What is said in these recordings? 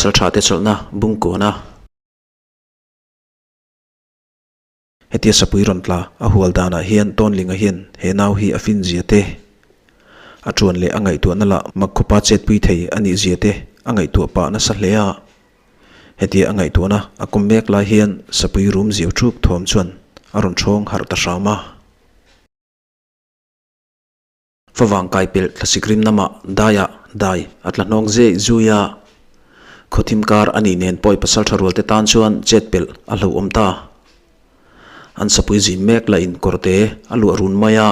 pasaltha te chawlhna bung kawn a. Hetia sapui rawn tla a hual danah hian Tawnlinga hian he nau hi a fin zia te, a tuan leh a ngaihtuahna lah mak khawpa chetpui thei a nih zia te a ngaihtuah pah nasa hle a. Hetia a ngaihtuahna a kawm mek lai hian sapui rum ziau thuk thawm chuan a rawn thawng harh ta hram a. Favang kai pelh thlasik rim namah daiah dai a tla hnawng zeh zui a, khawthim kar a nih nen pawi pasal tha rual te tan chuan chet pelh a hlauhawm ta. An sapui zin mek lah in kawrte a luah run mai a,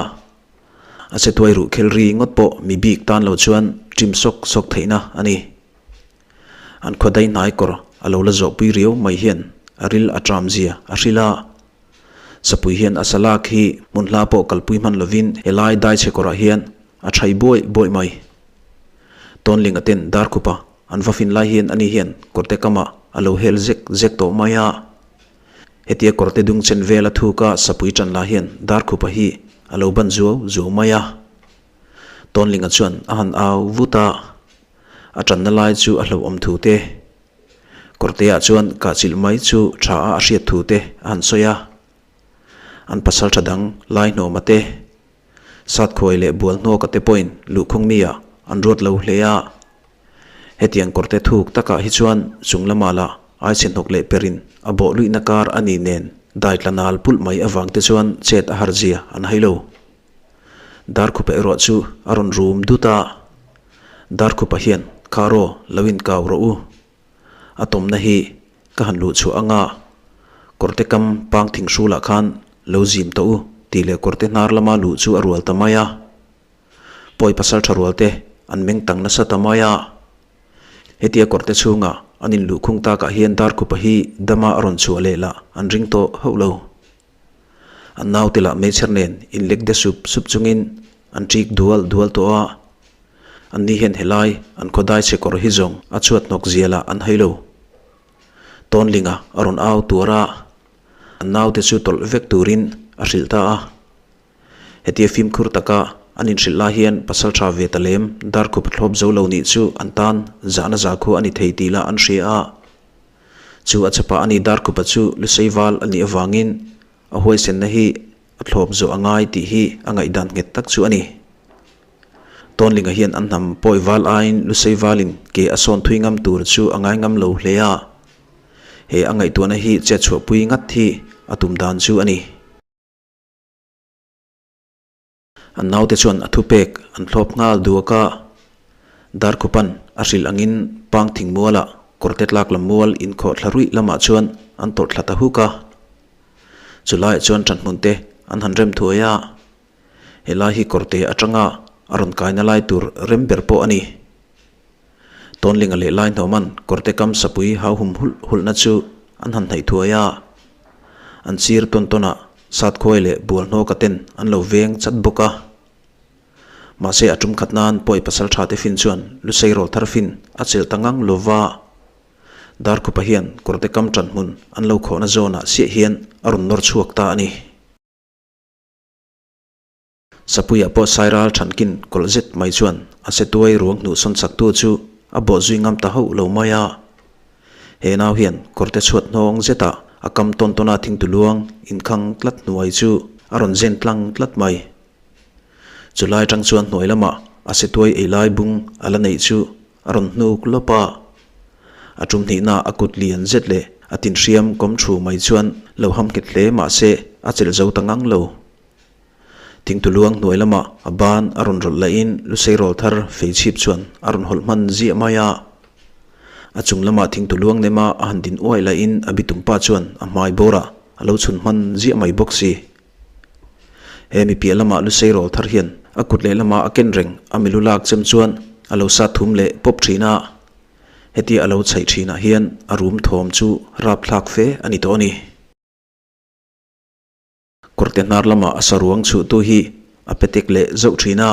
a che tuai ruh khel ri ngawt pawh mi bik tan lo chuan ṭim sawk sawk theihna a ni. An khaw dai hnai kawr a lo la zawhpui riau mai hian a ril a ṭam zia a hrilh a. Sapui hian a salak hi hmun hla pawh kalpui hman lovin helai daichhe kawrah hian a thai buai buai mai. Tawnlinga ten Darkhupa an va fin lai hian ani hian kawrte kamah a lo hel zek zek tawh mai a. Hetia kawrte dung chen vel a thuka sapui tan lah hian Darkhupa hi a lo ban zuau zuau mai a. Tawnlinga chuan a han au vut a, a tanna lai chu a hlauhawm thu te. Kawrteah chuan kahchilh mai chu tha a a hriat thu te a han sawi a. An pasal tha dang lai hnawma te, Satkhuai leh Bualhnawka te pawhin luhkhung mi ah an ruat lo hle a. Hetiang kawrte thuk takah hi chuan chung lamah lah aichhe hnawk leh perin a bawh luihna kar a nih nen dai tla nal pulh mai avang te chuan chet a har zia an hai lo. Darkhupa erawh chu a rawn rum dut a. Darkhupa hian, Kha raw, lo inkau rawh u. A tawmna hi ka han luh chhuah anga, kawrte kam pang thing hrulah khan lo zim tawh u tih leh kawrte hnar lama luh chu a rual ta mai a. Pawi pasal tha rualte an meng tang nasa ta mai a. Hetia kawrte chhunga an inluhkhung takah hian Darkhupa hi dama a rawn chhuah leh lah an ring tawh hauh lo. An naute lah meichher nen inlek de sup sup chungin an ṭik dual dual tawh a. Anni hian helai an khawdai chhe kawr hi zawng a chhuat hnawk zia lah an hai lo. Tawnlinga a rawn au tuar a, an naute chu tawlh vek turin a hrilh ta a. Hetia fimkhur taka an inhrilh lai hian pasal tha ve ta lem darkhup a thlawp zo lo nih chu an tan zahna zakhua a ni thei tih lah an hria a. Chu a chapah a ni darkhupa chu lusei val a nih avangin a huaisenna hi a thlawp zawh a ngai tih hi a ngaihdan nghet tak chu a ni. Tawnlinga hian an hnam pawi val aiin lusei valin ke a sawn thui ngam tur chu a ngai ngam lo hle a. He a ngaihtuahna hi chetchhuahpui ngat hi a tum dan chu a ni. An naute chuan a thupek an thlawp nghal duak a, Darkhupan a hrilh angin Pangthing mualah kawrte tlak lam mual inkhawh thla ruih lamah chuan an tawrh thla ta huk a. Chulaiah chuan ṭanhmun te an han rem thuai a, helai hi kawrte aṭanga a rawn kaina lai tur rem ber pawh a ni. Tawnlinga leh Laihnawman kawrte kam sapui hauhum hulh hulhna chu an han hnaih thuai a, an sir tawn tawnah Satkhuai leh Bualhnawka ten an lo veng chat bawk a. Mahse a tum khat nan pawi pasal tha te fin chuan Lusei rawl thar fin a chelh ta ngang lo va. Darkhupa hian kawrte kam tan hmun an lo khawhna zawnah siah hian a rawn nawr chhuak ta a ni. Sapuia pawh Sairal thankin kawlh zet mai chuan a se tuai ruang hnuhsawn chaktu chu a bawh zui ngam ta hauh lo mai a. He nau hian kawrte chhuat hnawng zetah a kam tawn tawn a thingtu luang inkhang tlat hnuai chu a rawn zen tlang tlat mai. Chu lai atang chuan hnuai lamah a se tuai ei lai bung a la neih chu a rawn hnuk lawp a. A tum hnihna a kut lian zet leh a tinhriam kawm thu mai chuan lo ham nghet hle mah se a chelh zo ta ngang lo. Thingtu luang hnuai lamah a ban a rawn rawlh lahin lusei rawl thar fei chhip chuan a rawn hawlh hman ziah mai a. A chung lamah thingtu luang nema a han din uai lahin a bitum pa chuan a hmai bawrah a lo chhun hman ziah mai bawk si. He mi piah lamah lusei rawl thar hian a kut leh lama a ken reng a milu lak chem chuan a lo sat thum leh pawp thin a. Hetia a lo chhaih thinah hian a rum thawm chu rapthlak fe a ni tawh a ni. Kawrte hnar lama a saruang chhuhtu hi a petek leh zauh thin a,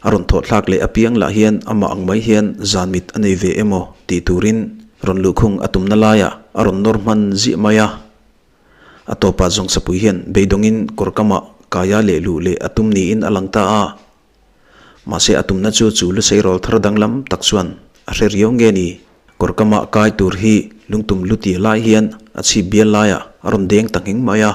a rawn thawhthlak leh apiang lah hian amah ang mai hian zan mit a nei ve emaw tih turin rawn luhkhung a tumna laiah a rawn nawr hman ziah mai a. A tawpah zawngsapui hian beidawngin kawr kamah kaia leh luh leh a tum niin a lang ta a. Mahse a tumna chu chu lusei rawl thar danglam tak chuan a hre riau nge ni? Kawr kama kai tur hi lungtum luti lai hian a chhip bial laiah a rawn deng ta nghing mai a.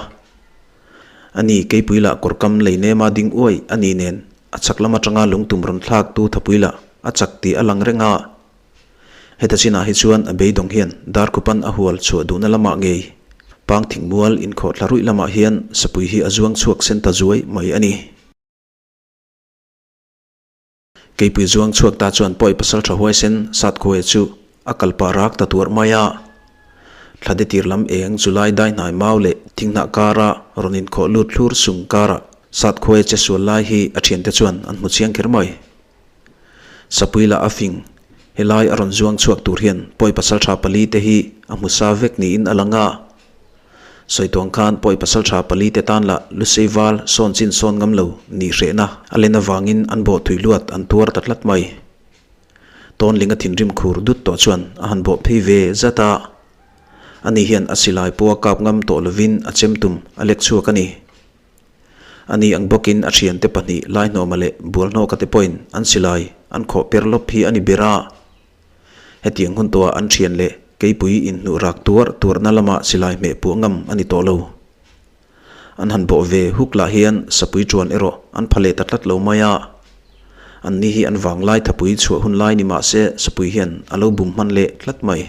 Ani keipui lah kawr kam lei nema ding uai a ni nen a chak lam atanga lungtum rawn thlak tu thapui lah a chak tih a lang reng a. Heta chinah hi chuan a beidawng hian Darkhupan a hual chhuah duhna lamah ngei Pangthing mual inkhawhthla ruih lamah hian sapui hi a zuang chhuak sen ta zuai mai a ni. Keipui zuang chhuak ta chuan pawi pasal tha huaisen Satkhuaia chu a kal pah rak ta tuarh mai a. Thlade tir lam eng July dai hnai mau leh thinghnah kara rawn inkhawh lut thlur sung karah Satkhuaia che sual lai hi a thiante chuan an hmu chiang kher mai. Sapui lah a fing, helai a rawn zuang chhuak tur hian pawi pasal tha pali te hi a hmu sa vek niin a lang a. Sawituang khan pawi pasaltha pali te tan lah Lusei val sawn chin sawn ngam lo nih hrehna a len avangin an bawh thui luat an tuar ta tlat mai. Tawnlinga thinrim khur dut tawh chuan a han bawh phei ve zat a. Ani hian a silai pawh a kap ngam tawh lovin a chem tum a lek chhuak a ni. Ani ang bawkin a thiante pahnih Laihnawma leh Bualhnawka te pawhin an silai an khawh per lawp hi a ni ber a. Hetiang hun tawhah an thian leh keipui inhnuh rak tuar tuarna lama silai hmeh puah ngam a ni tawh lo. An han bawh ve huk lah hian sapui chuan erawh an pha leh ta tlat lo mai a. Anni hi an vanglai thapui chhuah hun lai ni mah se sapui hian a lo bum hman leh tlat mai.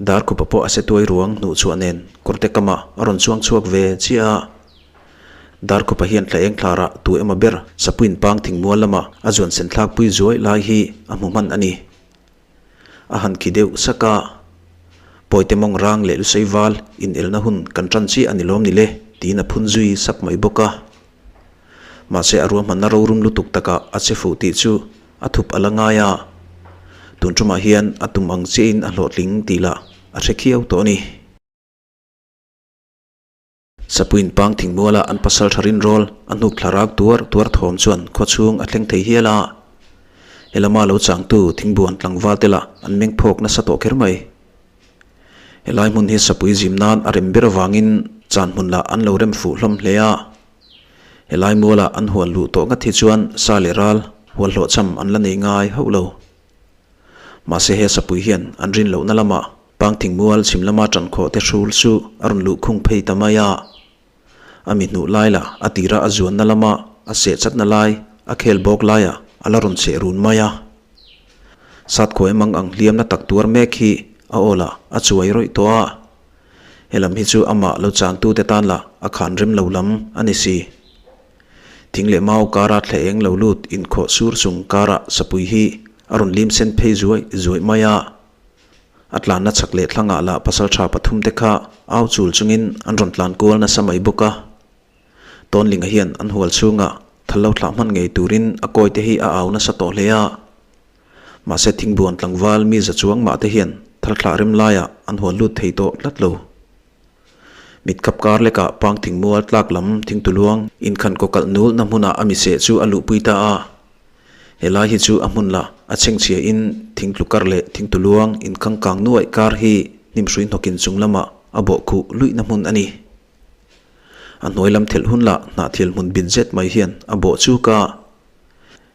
Darkhupa pawh a se tuai ruang hnuh chhuah nen kawrte kamah a rawn chuang chhuak ve chiah a. Darkhupa hian thla eng thlarah tu emaw ber Sapuin pang thingmual lama a zuan sen thlakpui zuai lai hi a hmu hman a ni. A han khi deuh sak a, Pawite mawng rang leh lusei val inelna hun kan tan chiah a ni lawm ni le tiin a phun zui sap mai bawk a. Mahse a ruahmanna rorum lutuk takah a che fuh tih chu a thup a la ngai a, tun tumah hian a tum ang chiahin a hlawhtling tih lah a hre khiau tawh a ni. Sapuin pang thingmuala an pasal tha rinrawl a hnuk thla rak tuar tuar thawm chuan khaw chhung a thleng thei hial a. Helama lo changtu thingbuan tlangval te lah an meng phawk nasa tawh kher mai. Helai hmun hi sapui zim nan a rem ber avangin chan hmun lah an lo rem fuh hlawm hle a. Helai muala an hual luh tawh ngat hi chuan sa leh ral hual hlawhchham an la nei ngai hauh lo. Mahse he sapui hian an rin lohna lamah Pangthingmual chhim lama ṭankhawh te hrul chu a rawn luh khung phei ta mai a. A mi hnuh lai lah a tira a zuanna lama a seh chatna lai a khel bawk laiah a la rawn cheh run mai a. Satkhuai mang ang hliamna tak tuar mek hi a aw lah a chuai rawih tawh a. Helam hi chu amah lo changtute tan lah a khan rem lo lam a ni si. Thing leh mau kara thla eng lo lut inkhawh sur chung karah sapui hi a rawn lim sen phei zuai zuai mai a. A tlanna chak leh thlangah lah pasal tha pathum te kha au chul chungin an rawn tlan kual nasa mai bawk a. Tawnlinga hian an hual chhungah thal lo thlah hman ngei turin a kawi te hi a au nasa tawh hle a. Mahse thingbuan tlangval mi za chuang mah te hian thal thlah rem laiah an hual lut thei tawh tlat lo. Mit khap kar lekah pang thingmual tlak lam thingtuluang inkhan kaw kalh nulna hmunah a miseh chu a luhpui ta a. Helai hi chu a hmun lah a chhengchhia in thingtlu kar leh thingtuluang inkhang kang nuaih kar hi hnimhrui hnawkin chung lamah a bawh khuh luihna hmun a ni. A hnuai lam thelh hun lah hnahthil hmun bit zet mai hian a bawh chuk a.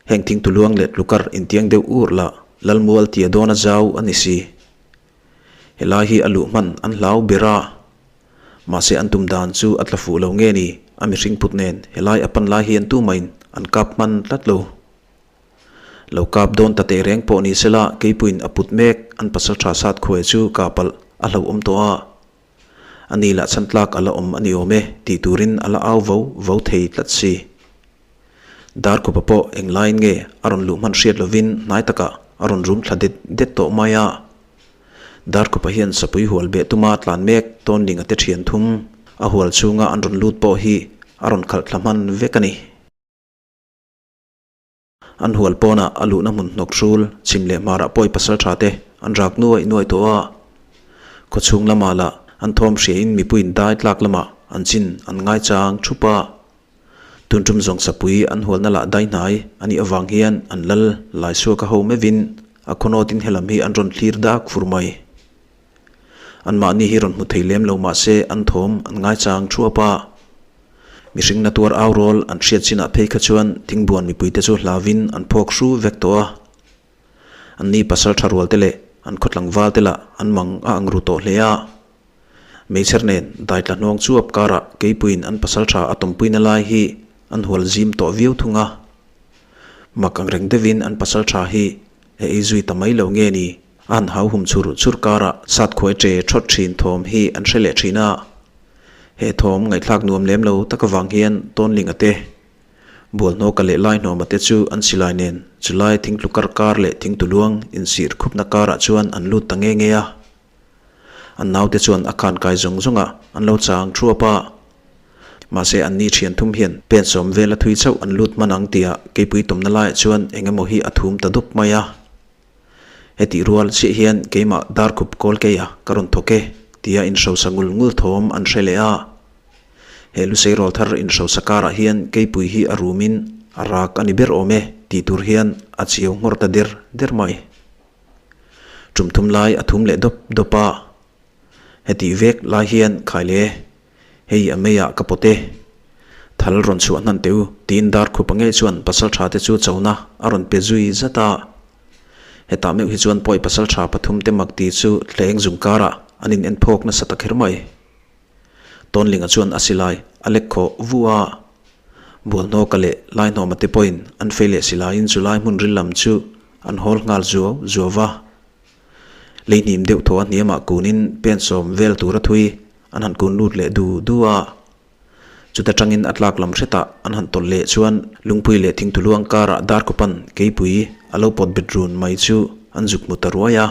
Heng thingtuluang leh tlukar intiang deuh ur lah Lalmual tia dawn a zau a ni si. Helai hi a luh hman an hlau ber a, mahse an tum dan chu a tla fuh lo nge ni, a mihring put nen helai a pan lai hian tumahin an kap hman tlat lo. Lo kap dawn ta teh reng pawh ni sela keipuiin a put mek an pasal tha sat khuai chu kah palh a hlauhawm tawh a, a ni lah chhan tlak a la awm a ni awm e tih turin a la au vo vo thei tlat si. Darkhupa pawh englaiin nge a rawn luh hman hriat lovin hnai takah a rawn rum thla det det tawh mai a. Darkhupa hian sapui hual beh tuma tlan mek Tawnlinga te thian thum a hual chhunga an rawn lut pawh hi a rawn khalh thla hman vek a ni. An hual pawnah a luhna hmun hnawk hrul chhim leh hmarah pawi pasal tha te an rak nuai nuai tawh a. Khawchhung lamah lah an thawm hriain mipuiin dai tlak lamah an chin an ngaichang thup a. Tun tum zawng sapui an hualna lah dai hnai a nih avang hian an lal Laisuaka ho meuhin a khawnawtin helam hi an rawn thlir dak fur mai. Anmahni hi rawn hmu thei lem lo mah se an thawm an ngaichang thuap a. Mihring na tuar au rawl an hriat chinah phei kha chuan thingbuan mipuite chu hlauin an phawk hru vek tawh a. Anni pasal tha rual te leh an khaw tlangval te lah an mang a ang ru tawh hle a. Meichher nen dai tla hnawng chuap karah keipuiin an pasaltha a tawmpuina lai hi an hual zim tawh viau thung a. Mak ang reng deuhin an pasaltha hi a ei zui ta mai lo nge ni? A han hau hum chur chur karah sat khuai ṭe ṭhawt ṭhin thawm hi an hre leh ṭhin a. He thawm ngaihthlak nuam lem lo tak avang hian Tawnlinga te, Bualhnawka leh Laihnawma te chu an silai nen chulai thingtlu kar kar leh thingtuluang insir khupna karah chuan an lut ta nge nge a. An naute chuan a khan kai zawng zawng a, an lo chang thuap a. Mahse an ni thian thum hian pen sawm vel a thui chauh an lut hman ang tia keipui tawmna laiah chuan eng emaw hi a thum ta dup mai a. Hetih rual chiah hian keimah darkhup kawl keia ka rawn thawk e tia inhrosa ngul ngul thawm an hre leh a. He lusei rawl thar inhrosa karah hian keipui hi a rumin a rak a ni ber awm e tih tur hian a chiau nghawr ta der der mai. Tum thum lai a thum leh dawp dawp a, hetih vek lai hian khai le, hei a meiah ka pawt e, thal rawn chhuah hnan teh u tiin dar khupa ngei chuan pasaltha te chu chona a rawn pe zui zat a. Hetah meuh hi chuan pawi pasaltha pathum te mak ti chu thleng zung karah an in en phawk nasa ta kher mai. Tawnlinga chuan a silai a lek khawh vu a, Bualhnawka leh Laihnawma te pawhin an fei leh silaiin chulai hmun ril lam chu an hawl nghal zuau zuau va. Lei hnim deuh thaw a hniamah kunin pen sawm vel tura thui an han kun lut leh du du a. Chuta tangin a tlak lam hretah an han tawlh leh chuan lungpui leh thingtuluang karah darkawpan keipui a lo pawt bet run mai chu an zuk hmu ta ruai a.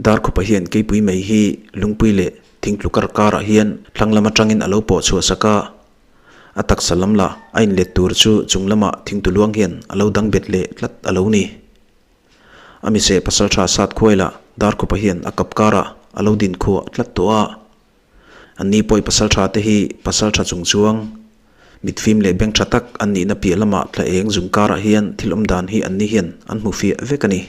Darkhupa hian keipui mai hi lungpui leh thingtlu kar karah hian thlang lam atangin a lo pawh chhuah sak a, a taksa lam lah a inlet tur chu chung lamah thingtuluang hian a lo dang bet leh tlat a lo ni. A miseh pasaltha sat khuai lah Darkhupa hian a kap karah a lo din khuah tlat tawh a. Anni pawi pasaltha te hi pasaltha chung chuang mitfim leh beng tha tak an nihna piah lamah thla eng zung karah hian thil awm dan hi anni hian an hmu fiah vek a ni.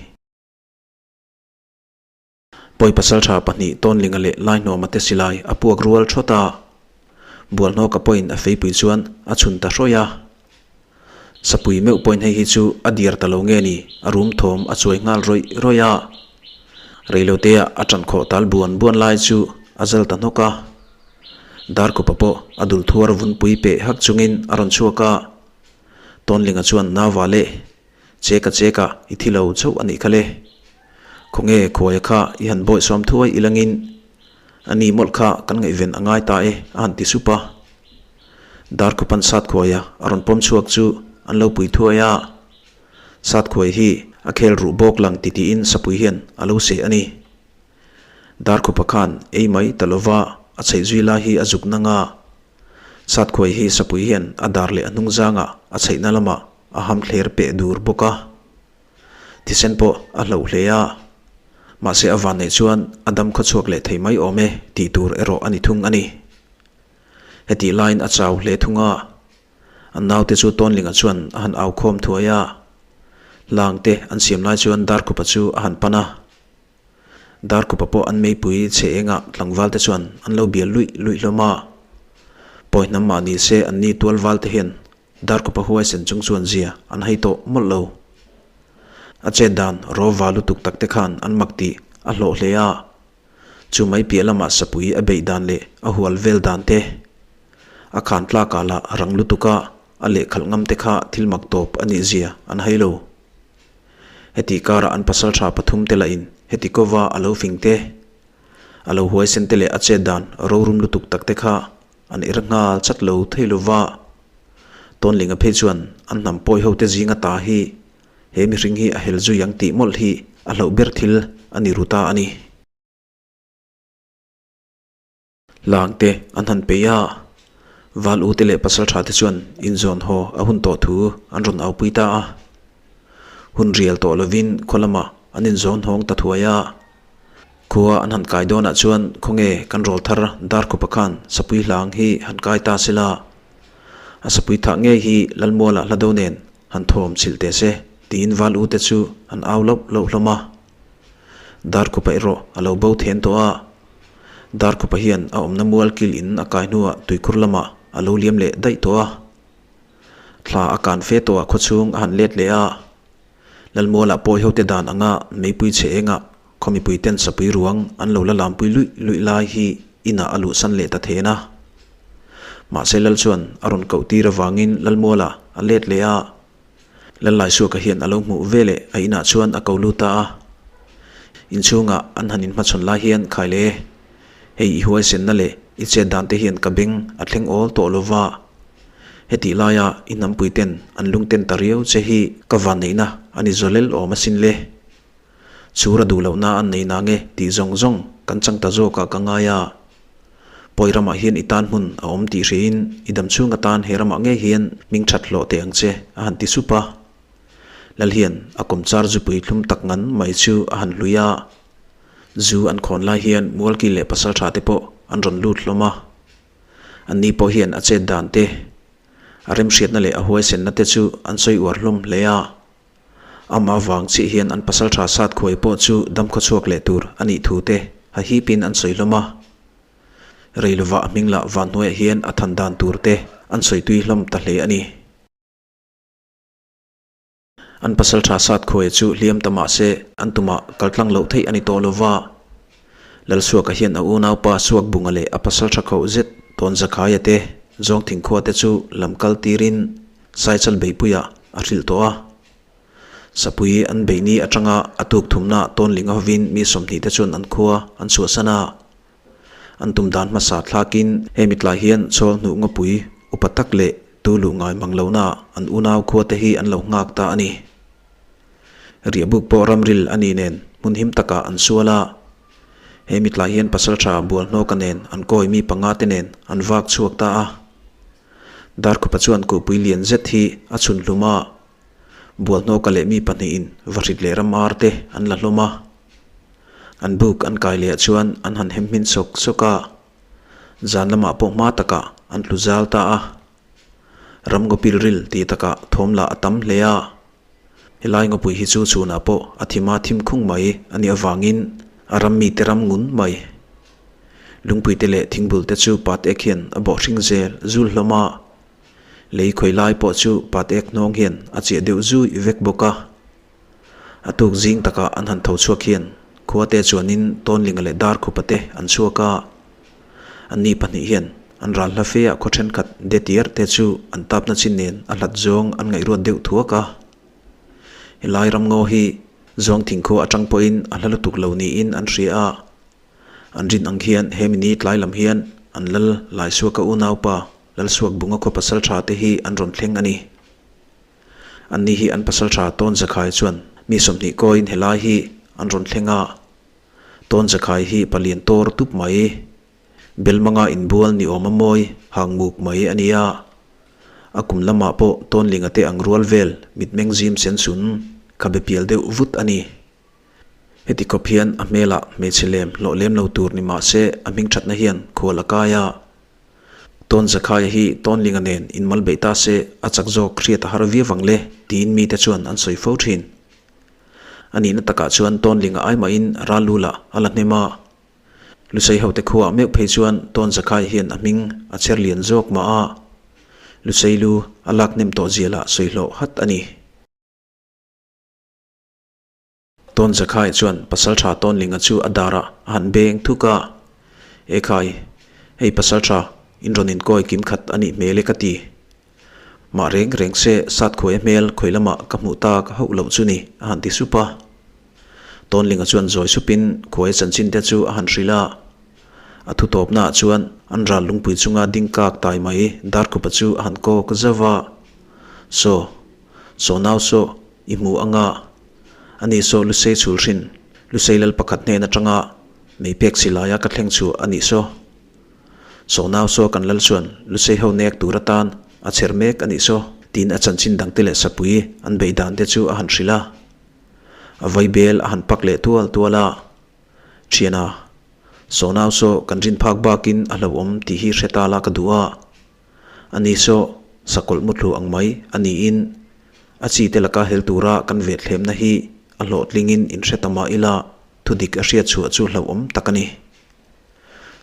Pawi pasaltha pahnih Tawnlinga leh Laihnawma te silai a puak rual thawt a, Bualhnawka pawhin a feipui chuan a chhun ta hrawih a. Sapui meuh pawhin hei hi chu a diar ta lo nge ni, a rum thawm a chuai nghal rawih rawih a. Reilotea a ṭan khawh tal buan buan lai chu a zal ta hnawk a. Darkhupa pawh a dul thuar vunpui peh hak chungin a rawn chhuak a. Tawnlinga chuan Nava leh Cheka cheka i thi lo chauh a nih kha le. Khawnge khuaia kha i han bawih sawm thuai i langin a ni mawlh kha kan ngaihven a ngai ta e a han ti sup a. Darkhupan sat khuaia a rawn pawm chhuak chu an lo pui thuai a. Sat khuai hi a khel ruh bawk lang ti tiin sapui hian a lo seh a ni. Darkhupa khan ei mai ta lova a chheih zui lai hi a zuk nang a. Sat khuai hi sapui hian a dar leh a hnung zangah a chheihna lamah a ham thler peh dur bawk a, thisen pawh a hloh hle a, mahse a van neih chuan a dam khaw chhuak leh thei mai awm e tih tur erawh a ni thung a ni. Hetih laiin a chau hle thung a, an naute chu Tawnlinga chuan a han au khawm thuai a, hlang te an siam lai chuan Darkhupa chu a han pan a, Darkhupa pawh an meipui chhe engah tlangval te chuan an lo bial luih luih hlawm a, pawi hnam mah ni se an ni tual val te hian Darkhupa huaisen chung chuan zia an hai tawh mawlh lo. A chet dan rawva lutuk tak te khan an mak tih a hlawh hle a, chu mai piah lamah sapui a beih dan leh a hual vel dan te, a khan tlakah lah rang lutuka a lehkhalh ngam te kha thil mak tawp a nih zia an hai lo. Heti karah an pasaltha pathum te lahin heti kova a lo fing te, a lo huaisen te leh a chet dan rorum lutuk tak te kha An er nghal chat lo thei lo va. Tawnlinga phei chuan an hnam pawi hote zinga ta hi he mihring hi a hel zui ang tih mawlh hi a hlauh ber thil a ni ru ta a ni. Lang te an han peih a, Val u te leh pasaltha te chuan inzawn haw a hun tawh thu an rawn aupui ta a. Hun rial tawh lovin khaw lamah an inzawn hawng ta thuai a. Khua an han kai dawnah chuan khawnge kan rawl thar Darkhupa khan sapui hlang hi han kai ta sela, a sapui thah ngei hi Lalmuala hla do nen han thawm chhilh teh se tiin val u te chu an au loh loh hlawm a. Darkhupa erawh a lo bo then tawh a, Darkhupa hian a awmna mual kil in a kai hnuah tuikhur lamah a lo liam leh daih tawh a. Thla a kan fe tawhah khawchhung a han let leh a, Lalmuala pawi hote dan anga meipui chhe engah. Khaw mipui ten sapui ruang an lo la lampui luih luih lai hi inah a luhsan leh ta then a. Mahse Lal chuan a rawn koh tir avangin Lalmuala a let leh a. Lal Laisuaka hian a lo hmuh ve leh a inah chuan a ko lut ta a. Inchhungah an han inhmachhawn lai hian khai le, hei i huaisenna leh i chet dan te hian ka beng a thleng awl tawh lo va. Hetih laia i hnampui ten an lungten ta riau che hi ka vanneihna a ni zawlel awm asin le. Chhura duh lohna an nei nange tih zawng zawng kan chang ta zawkah ka ngai a. Pawi ramah hian i tan hmun a awm tih hriin i dam chhung atan he ramah ngei hian hming that hlawh teh ang che a han ti sup a. Lal hian a kawmchar zupui thlum tak ngan mai chu a han hlui a. Zu an khawn lai hian Mualki leh Pasaltha te pawh an rawn lut hlawm a. Anni pawh hian a chet dan te, a remhriatna leh a huaisenna te chu an sawi uar hlawm hle a. Amah vang chiah hian an pasaltha sat khuai pawh chu damkhaw chhuak leh tur a nih thu te ha hipin an sawi hlawm a. Rei lovah a hming lah vanhnuaiah hian a than dan tur te an sawi tui hlawm ta hle a ni. An pasaltha sat khuai chu hliam ta mah se an tumah kaltlang loh theih a ni tawh lo va. Lalsuaka hian a unaupa Suakbunga leh a pasaltha khauh zet Tawnzakhaia te Zawngthingkhua te chu lam kal tirin Saichal beipuiah a hrilh tawh a. Sapui an beih ni atanga a tuk thumna tawnling a hovin mi 20 te chuan an khua an chhuahsan a. An tum dan hmasa thlakin he mitlai hian chawl hnuh ngawpui upa tak leh tu luh ngai mang lohna an unau khua te hi an lo nghak ta a ni. Riahbuk pawh ramril a ni nen hmun him takah an sual a. He mitlai hian pasaltha Bualhnawka nen an kawi mi panga te nen an vak chhuak ta a. Darkhupa chuan kuhpui lian zet hi a chhun hlum a, Bualhnawka leh mi pahnihin vahrit leh ram ar te an la hlawm a. An buk an kai leh ah chuan an han hem hmin sawk sawk a, zan lamah pawh hma takah an tlu zal ta a. Ram ngawpil ril tih takah thawm lah a tam hle a. Helai ngawpui hi chu chhunah pawh a thima thim khung mai a nih avangin a ram mite ram ngun mai. Lungpui te leh thingbul te chu pat ek hian a bawh hring zel zul hlawm a, lei khawi lai pawh chu pat ek hnawng hian a chiah deuh zui vek bawk a. A tuk zing takah an han tho chhuak hian khua te chuanin Tawnlinga leh Darkhupa te an chhuak a. Anni pahnih hian an ral hla fe ah khaw thenkhat de tiar te chu an tapna chin nen a hlat zawng an ngaihruat deuh thuak a. Helai ramngaw hi zawng thingkhua atang pawhin a hla lutuk lo niin an hria a. An rin ang hian he mini tlai lam hian an lal Laisuaka unaupa Lalsuakbunga khaw pasal tha te hi an rawn thleng a ni. Anni hi an pasal tha Tawn Zakhai chuan mi 20 kawiin helai hi an rawn thleng a. Tawn Zakhai hi palian tawr tup mai, Belmanga inbual ni awm a mawi hang muk mai a ni a. A kum lamah pawh Tawnlinga te ang rual vel mitmeng zim sen sun khabe pial deuh vut a ni. Heti khawp hian a hmelah hmeichhe lem hlawh lem lo tur ni mah se a hming thatna hian khual a kai a. Tawn Zakhaia hi Tawnlinga nen inmal beih ta se a chak zawk hriat a har viau vang le tiin mite chuan an sawi fo thin. A nihna takah chuan Tawnlinga ai mahin ral lu lah a la hnem a. Lusei hote khuaah meuh phei chuan Tawn Zakhai hian a hming a chher lian zawk mah a, Lusei lu a lak hnem tawh zia lah sawi hlawh hat a ni. Tawn Zakhai chuan Pasaltha Tawnlinga chu a darah a han beng thuk a, Ekhai, hei Pasaltha, in rawn inkawi kim khat a nih hmel e ka ti. Mah reng reng se sat khuai a hmel khawi lamah ka hmuh tak hauh loh chu ni, a han ti sup a. Tawnlinga chuan zawi supin khuai chanchin te chu a han hrilh a. A thu tawpnaah chuan an ral lungpui chunga ding kak tai mai Darkhupa chu a han kawk zauh a. Saw, saw nau saw, i hmu anga. Ani saw Lusei chhul hrin, Lusei lal pakhat hnen atanga mei pek si laia ka thleng chhuah a nih saw. Saw nau saw kan lal chuan Lusei ho nek tur atan a chher mek a nih saw, tiin a chanchin dangte leh sapui an beih dan te chu a han hrilh a. A vai bel a han pak leh tual tual a. Thiana, saw nau saw kan rin phak bakin a hlauhawm tih hi hre ta la ka duh a. Ani saw sakawlh muthlu ang mai a niin a chi te laka hel tura kan vet thlemna hi a hlawhtlingin inhre ta mah ila thudik a hriat chhuah chu hlauhawm tak a ni.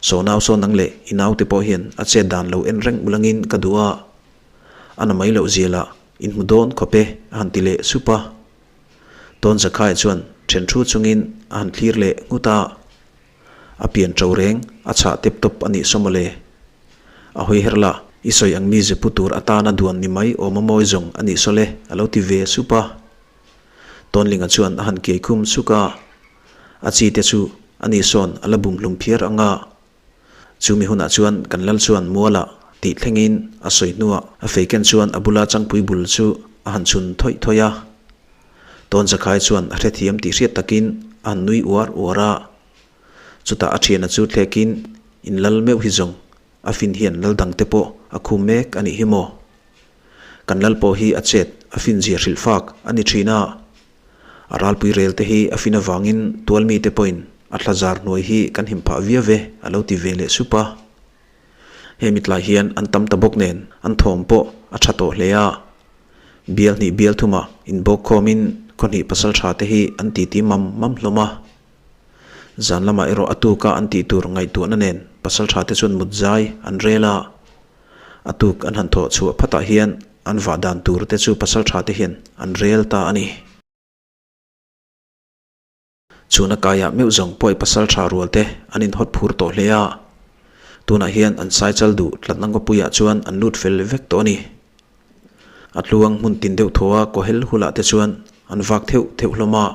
Saw nau saw nang leh i naute pawh hian a chet dan lo en reng ulangin ka duh a, a na mai loh zia lah in hmu dawn khawp e a han ti leh sup a. Tawn Zakhai chuan then thu chungin a han thlir leh nghut a. A pian ṭo reng a chhah tep tawp a nih saw mawle. A hawi her lah, I sawi ang mi ze pu tur atana duan ni mai awm a mawi zawng a nih saw le, a lo ti ve sup a. Tawnlinga chuan a han kiai khum suk a. A chi te chu a ni sawn a la bum hlum phiar ang a. Chumi hunah chuan kan lal chuan mualah tih thlengin a sawi hnuah a fei ken chuan a bula changpui bul chu a han chhun thawih thawih a. Tawnzakhai chuan a hrethiam tih hriat takin a han nui uar uar a. Chutah a thiana chu thlekin in lal meuh hi zawng a fin hian lal dangte pawh a khum mek a nih hi maw? Kan lal pawh hi a chet a fin zia hrilh fak a ni thin a. A ralpui rel te hi a fin avangin tual mite pawhin a thla zar hnuai hi kan him phah viau ve a lo ti ve leh sup a. Hemi tlai hian an tam ta bawk nen an thawm pawh a tha tawh hle a. Bial hnih bial thumah inbawk khawmin khaw hnih pasal tha te hi an titi mam mam hlawm a. Zan lamah erawh a tuka an tih tur ngaihtuahna nen pasal tha te chuan mut zai an rel a. A tuk an han thawh chhuah phatah hian an vah dan tur te chu pasal tha te hian an rel ta a ni. Chhuna kaiah meuh zawng pawi pasal tha rual te an inhawt phur tawh hle a. Tunah hian an saichal duh tlatna ngawpuiah chuan an lut fel vek tawh a ni. A tluang hmun tin deuh thaw a kawhel hulah te chuan an vak theuh theuh hlawm a.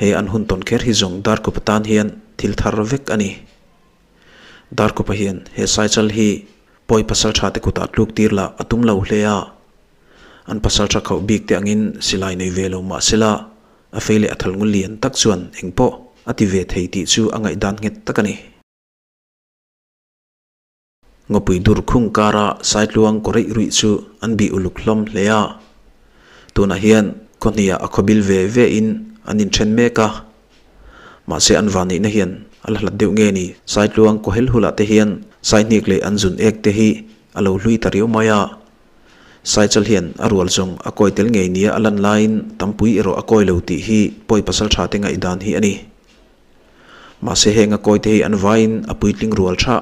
He an hun tawn kher hi zawng Darkawpa tan hian thil thar vek a ni. Darkawpa hian he saichal hi pawi pasal tha te kutah tluk tir lah a tum lo hle a. An pasal tha khauh bik te angin silai nei ve lo mah sela a fei leh a thal ngul lian tak chuan engpawh a ti ve thei tih chu a ngaihdan nghet tak a ni. Ngawpui dur khung kara Saitluang kaw reih ruih chu an bih uluk hlawm hle a. Tunah hian khaw hniah a khaw bil ve ve in an inthen mek a. Mahse an vanneihna hian a la hlat deuh nge ni? Saitluang kaw hel hulah te hian Saihniak leh an zun ek te hi a lo hlui ta riau mai a. Saichal hian a rual zawng a kawi tel ngei nia a lan laiin tampui erawh a kawi lo tih hi pawi pasal tha te ngaihdan hi a ni. Mahse heng a kawi te hi an vaiin a puitling rual tha.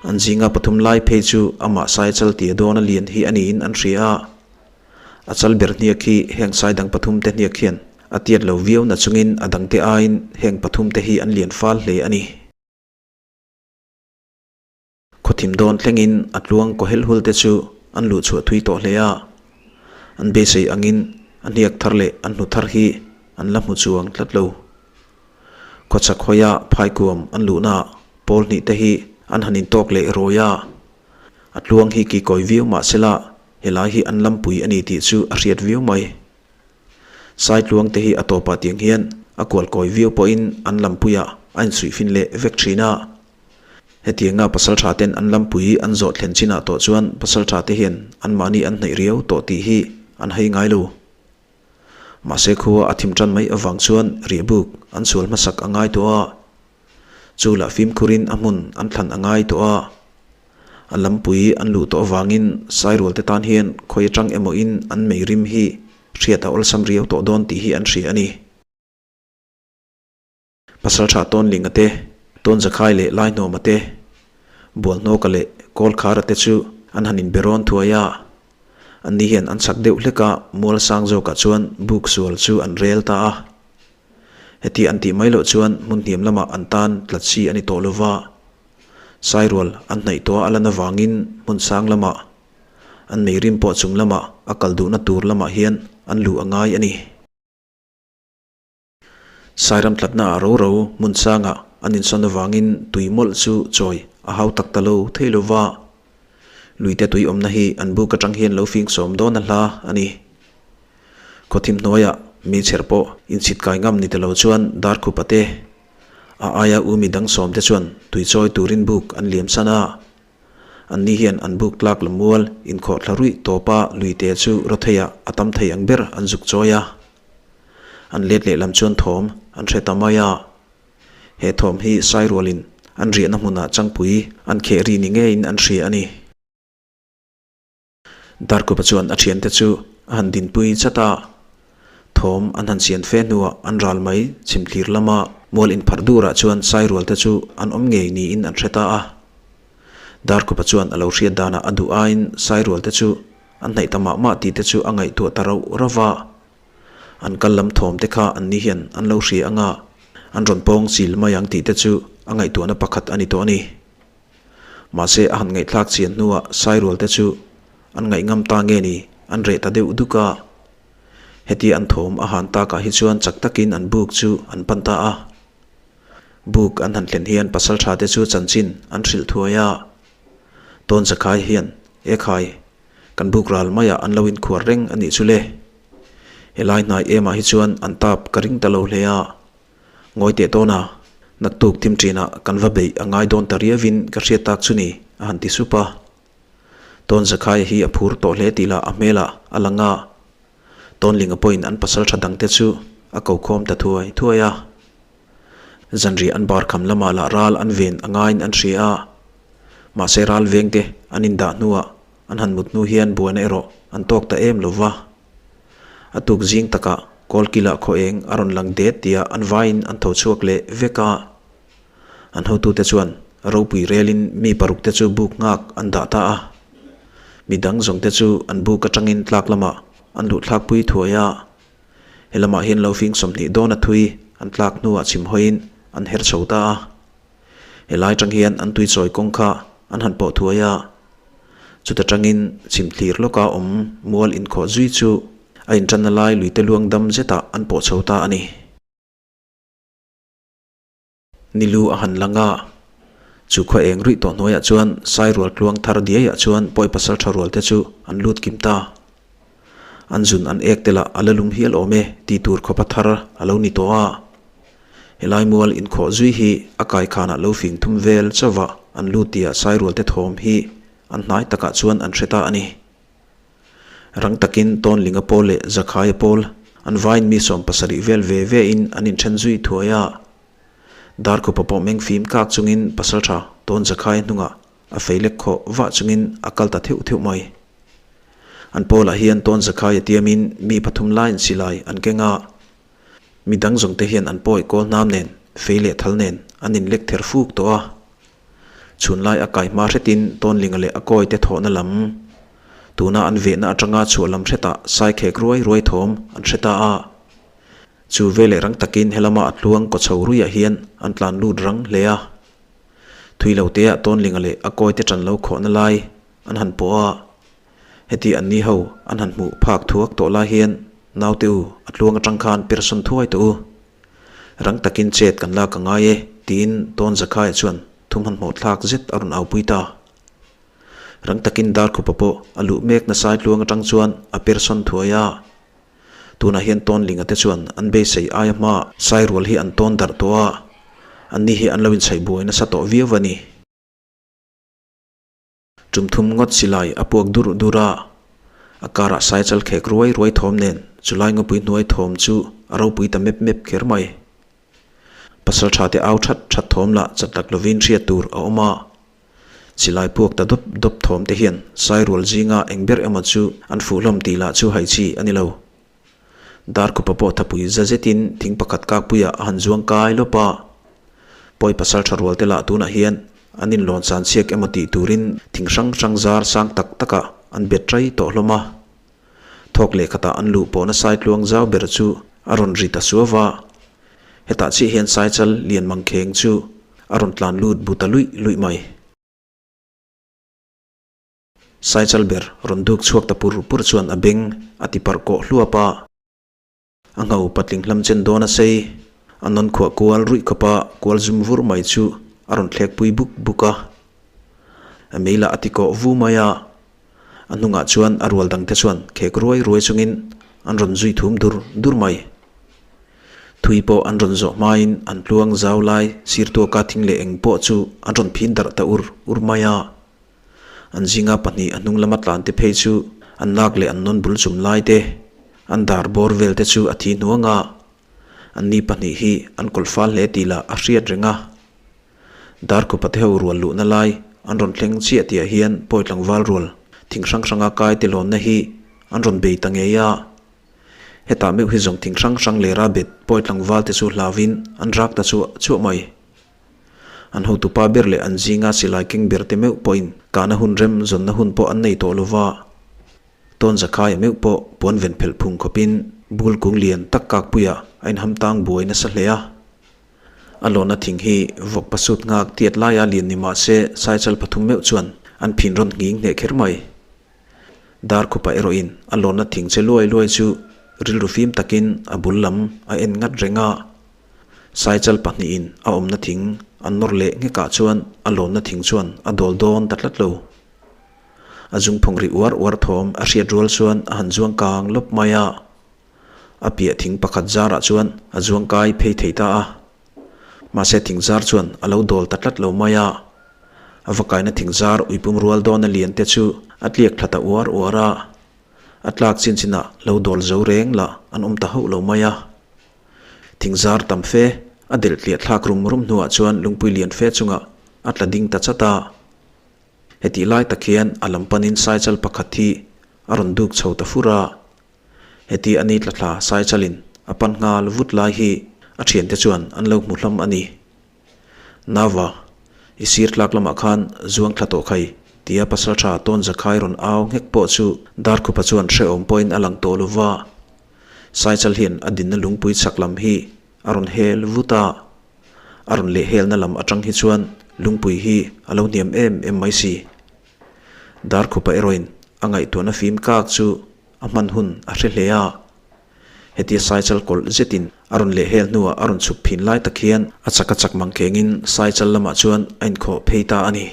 An zinga pathum lai phei chu amah Saichal tia dawn a lian hi a niin an hria a. A chal ber hniak hi heng sai dang pathum te hniak hian a tiat lo viau na chungin a dangte aiin heng pathum te hi an lian fal hle a ni. Khawthim dawn thlengin a tluang kaw hel hul te chu an luh chhuah thui tawh hle a, an beisei angin a hniak thar leh an hnu thar hi an la hmu chuang tlat lo. Khawchhak hawia phaikuam an luhnaah pawl hnih te hi an han intawk leh rawi a, a tluang hi kikawi viau mah sela helai hi an lampui a ni tih chu a hriat viau mai. Saitluang te hi a tawpah tiang hian a kualkawi viau pawhin an lampuiah a insuihfin leh vek thin a. Hetianga pasaltha ten an lampui an zawh thlen chinah tawh chuan pasaltha te hian anmahni an hnaih riau tawh tih hi an hei ngai lo. Mahse khua a thim tan mai avang chuan riahbuk an sual hmasak a ngai tawh a. Chu lah fimkhurin a hmun an thlan a ngai tawh a. A lampui an luh tawh avangin Sairual te tan hian khawi atang emawin an mei rim hi hriat a awlsam riau tawh dawn tih hi an hria a ni. Pasalṭha Tawnlinga te, Tawnzakhai leh Laihnawma te, Bualhnawka leh Kawlkhara te chu an han inbe rawn thuai a. Anni hian an chak deuh hlek a, mual sang zawkah chuan buk sual chu an rel ta a. Heti an tih mai loh chuan hmun hniam lamah an tan tlat si a ni tawh lo va. Sairual an hnaih tawh a a lan avangin hmun sang lamah an meirim pawh chung lamah a kal duhna tur lamah hian an luh a ngai a ni. Sairam tlatna ah ro ro hmun sangah an insawn avangin tui mawlh chu chawi a hau tak ta lo thei lo va. Luite tui awmna hi an buk atang hian lo fing sawm dawn a hla a ni. Khawthim hnuaiah mi chher pawh inchhit kai ngam ni ta lo chuan Darkhupa te, a aia u mi dang sawm te chuan tui chawi turin buk an liam san a. Anni hian an buk tlak la mual inkhawhthla ruih tawpa luite chu rawtheiah a tam thei ang ber an zuk chawi a. An let lehlam chuan thawm an hre ta mai a. He thawm hi Sairualin an riahna hmunah changpui an kheh ri ni ngeiin an hria a ni. Darkupa chuan a thiante chu a han dinpui chat a. Thawm an han sian fe hnuah an ral mai chhimthlir lama mual inpharh durah chuan Sairualte chu an awm ngei niin an hre ta a. Darkupa chuan a lo hriat danah a duh aiin Sairualte chu an hnaih ta mah mah tih te chu a ngaihtuah ta rauh rauh va. An kal lam thawm te kha an ni hian an lo hria anga. An rawn pawng chil mai ang tih te chu a ngaihtuahna pakhat a ni tawh a ni. Mahse a han ngaihthlak chian hnuah Sairual te chu an ngaihngam ta nge ni an reh ta deuh duk a. Hetia an thawm a han takah hi chuan chak takin an buk chu an pan ta a. Buk an han thlen hian pasaltha te chu chanchin an hrilh thuai a. Tawn Zakhai hian, E khai, kan buk ral maiah an lo inkhuar reng a nih chu le. Helai hnai emah hi chuan an tap ka ring ta lo hle a. Ngawi teh tawn a, naktuk thim ṭinah kan va beih a ngai dawn ta riauin ka hriat tak chu ni, a han ti sup a. Tawn Zakhai hi a phur tawh hle tih lah a hmelah a lang a. Tawnlinga pawhin an pasal ṭha dangte chu a ko khawm ta thuai thuai a. Zanriah an bar kham lamah lah ral an ven a ngaiin an hria a. Mahse ral vengte an indah hnuah an han mut hnu hian buaina erawh an tawk ta em lo va. A tuk zing takah Kawlkila khaw eng a rawn lang det tia an vaiin an tho chhuak leh vek a. An hotute chuan ropui relin mi paruk te chu buk nghak an dah ta a. Mi dang zawng te chu an buk atangin tlak lamah an luh thlakpui thuai a. He lamah hian lo fing 20 dawn a thui an tlak hnuah chhim hawiin an her chho ta a. Helai atang hian an tui chawi kawng kha an han pawh thuai a. Chuta tangin chhim thlir lawka awm mual inkhawh zui chu a intanna lai luite luang dam zetah an pawh chho ta a ni. Ni lu a han lang a, chu khaw eng ruih tawh hnuaiah chuan Sairual tluang thar diaiah chuan pawi pasal tha rual te chu an lut kim ta. An zun an ek te lah a la lum hial awm e tih tur khawpa thar a lo ni tawh a. Helai mual inkhawh zui hi a kaikhanah lo fing thum vel chauhva an lut tia Sairual te thawm hi an hnai takah chuan an hre ta a ni. Rang takin Tawnlinga pawl leh Zakhaia pawl an vain mi 70 vel ve ve in an inthen zui thuai a. Darkhupa pawh meng fim kak chungin pasaltha Tawn Zakhaia hnungah a fei lek khawh vah chungin a kal ta theuh theuh mai. An pawlah hian Tawn Zakhaia tiamin mi pathum laiin silai an keng a. Mi dang zawng te hian an pawi kawl hnam nen, fei leh thal nen an inlek ther fuk tawh a. Chhun lai a kai hma hretin Tawnlinga leh a kawi te thawhna lam, tuna an vehna atanga chhuah lam hretah saikhek ruai ruai thawm an hre ta a. Chu veleh rang takin helama a tluang kaw chho ruiah hian an tlan lut rang hle a. Thui lo teah Tawnlinga leh a kawi te ṭan lo khawhna lai an han pawh a. Heti an ni ho an han hmuh phak thuak tawh lai hian naute u a tluang atang khan persawn thuai tawh u. Rang takin chet kan lak a ngai e tiin Tawn Zakhaia chuan thum han hmawh thlak zet a rawn aupui ta. Rang takin Darkhupa pawh a luh mek nasai tluang atang chuan a persawn thuai a. Tunah hian Tawnlinga te chuan an beisei aia hma Sairual hi an tawn darh tawh a, anni hi an lo inchhaih buai nasa tawh viau a ni. Tum thum ngawt silai a puak dur dur a, a karah saichal khek ruai ruai thawm nen chulai ngawpui hnuai thawm chu a ropui ta mep mep kher mai. Pasal tha te au that that thawm lah chatlak lovin hriat tur a awm a, silai puak ta dawp dawp thawm te hian sairual zinga eng ber emaw chu an fuh hlawm tih lah chu hai chi a ni lo. Darkhupa pawh thapui za zetin thing pakhat kakpuiah a han zuang kai lawp a. Pawi pasal tha rual te lah tunah hian an inlawn san chhiak emaw tih turin thing hrang hrang zar sang tak takah an bet ṭai tawh hlawm a. Thawk leh khatah an luh pawhna saitluang zau ber chu a rawn ri ta suau va. Hetah chiah hian saichal lian mangkheng chu a rawn tlan lut bu ta luih luih mai. Saichal ber rawn duk chhuak ta pur pur chuan a beng a ti parh kawh hluap a. A ngho patling hlam chen dawn a sei, a nawn khuah kual ruih khawpa kual zum vur mai chu a rawn thlek pui buk buk a. A mei lah a ti kawh vu mai a. A hnungah chuan a rual dangte chuan khek ruai ruai chungin an rawn zui thum dur dur mai. Thui pawh an rawn zawh hmain an tluang zau lai sir tuaka thing leh eng pawh chu an rawn phin darh ta ur ur mai a. An zinga pahnih a hnung lama tlan te phei chu an nak leh an nawn bul chum lai te, an dar bawr vel te chu a thi hnuang a. Anni pahnih hi an kawlh fal hle tih lah a hriat reng a. Darkhupa te ho rual luhna lai an rawn thleng chiah tihah hian pawi tlangval rual thing hrang hranga kai te lawnna hi an rawn bei ta ngei a. Hetah meuh hi zawng thing hrang hrang lera bet pawi tlangval te chu hlauin an rak ta chuah chuah mai. An hotupa ber leh an zinga silai keng ber te meuh pawhin kahna hun rem zawnna hun pawh an nei tawh lo va. Tawn Zakhaia meuh pawh puan ven phelh phung khawpin bul kung lian tak kakpuiah a inham tang buai nasa hle a. A lawnna thing hi vawk pasut nghak tiat laia lian ni mah se Saichal pathum meuh chuan an phin rawn nghing hneh kher mai. Darkhupa erawhin a lawnna thing che luai luai chu rilru fim takin a bul lam a en ngat reng a. Saichal pahnihin a awmna thing an nawr leh nghekah chuan a lawnna thing chuan a dawl dawn ta tlat lo. A zungphawng ri uar uar thawm a hriat rual chuan a han zuang kang lawp mai a. A piah thing pakhat zarah chuan a zuang kai phei thei ta a. Mahse thing zar chuan a lo dawl ta tlat lo mai a. A va kaina thing zar uipum rual dawna lian te chu a tliak thla ta uar uar a. A tlak chin chinah lo dawl zo reng lah an awm ta hauh lo mai a. Thing zar tam fe a delh tliah thlak rum rum hnuah chuan lungpui lian fe chungah a tla ding ta chat a. Hetih lai tak hian a lam panin saichal pakhat hi a rawn duk chho ta fur a. Heti a ni tla thla Saichalin a pan nghal vut lai hi a thiante chuan an lo hmu hlawm a ni. Nava, i sir tlak lamah khan zuang thla tawh khai tia pasaltha tawn zakhai rawn au nghek pawh chu Darkhupa chuan hrehawm pawhin a lang tawh lo va. Saichal hian a dinna lungpui chhak lam hi a rawn hel vut a. A rawn leh helna lam atang hi chuan lungpui hi a lo hniam em em mai si. Darkhupa erawhin a ngaihtuahna fim kak chu a hman hun a hre hle a. Hetia Saichal kawlh zetin a rawn leh hel hnuah a rawn chhuk phin lai tak hian a chak a chak mang kengin Saichal lamah chuan a inkhawh phei ta a ni.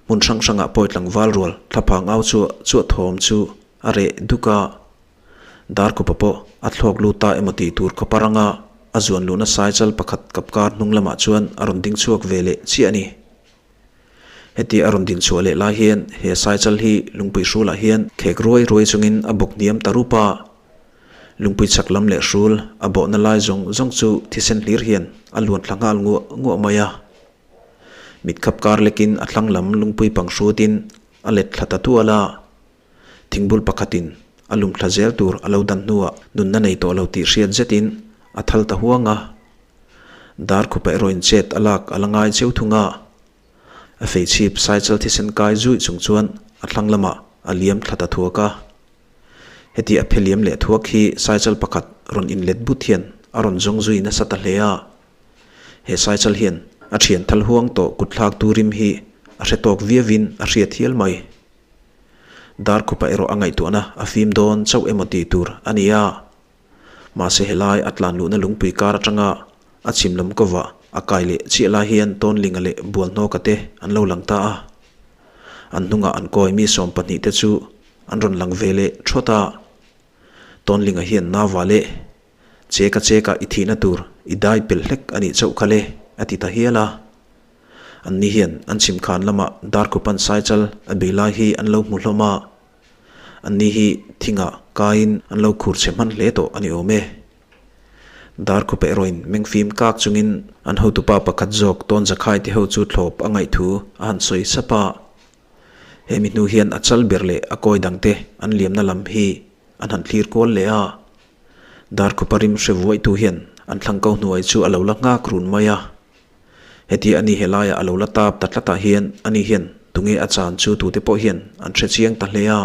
Hmun hrang hrangah pawi tlangval rual thlaphang au chuah chuah thawm chu a reh duk a. Darkhupa pawh a thlawk lut ta emaw tih tur khawpa ranga a zuan luhna Saichal pakhat kapkar hnung lamah chuan a rawn ding chhuak ve leh chiah a ni. Heti a rawn din chhuah leh lai hian he Saichal hi lungpui hrulah hian khek ruai ruai chungin a bawk hniam ta rup a. Lungpui chhak lam leh hrul a bawhna lai zawng zawng chu thisen hlir hian a luan thla nghal nguah nguah mai a. Mitkhap kar lekin a thlang lam lungpui pang hrutin a let thla ta tual a. Thingbul pakhatin a lum thla zel tur a lo dan hnuah nunna nei tawh lo tih hriat zetin a thal ta huang a. Darkhupa erawhin chet a lak a la ngai cheu thung a. A feichhip Saichal thisen kai zuih chung chuan a thlang lamah a liam thla ta thuak a. Heti a phe liam leh thuak hi Saichal pakhat rawn inlet but hian a rawn zawng zui nasa ta hle a. He Saichal hian a thian thal huang tawh kutthlak tu rim hi a hre tawk viauin a hriat hial mai. Darkhupa erawh a ngaihtuahna a fim dawn chauh emaw tih tur a ni a. Mahse helai a tlan luhna lungpui kar atanga a chhim lam kawvah a kai leh chiah lai hian Tawnlinga leh Bualhnawka te an lo lang ta a. An hnungah an kawi mi 12 te chu an rawn lang ve leh thawt a. Tawnlinga hian Nava leh Cheka cheka i thihna tur i dai pel hlek a nih chauh kha le a ti ta hial a. Anni hian an chhim khan lamah Darkhupan Saichal a bei lai hi an lo hmu hlawm a. Anni hi thingah kaiin an lo khur chhe hman hle tawh a ni awm e. Darkhupa erawhin mengfim kak chungin an hotupa pakhat zawk tawn zakhai te ho chu thlawp a ngaih thu a han sawi sap a. Hemi hnu hian a chal ber leh a kawi dangte an liamna lam hi an han thlir kual leh a. Darkhupa rim hre vuaitu hian an thlang ko hnuai chu a lo la nghak run mai a. Heti a ni helaiah a lo la tap ta tlatah hian ani hian tunge a chan chu tute pawh hian an hre chiang ta hle a.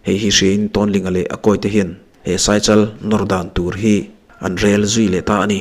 Hei hi hriain Tawnlinga leh a kawite hian he Saichal nawr dan tur hi an rel zui leh ta a ni.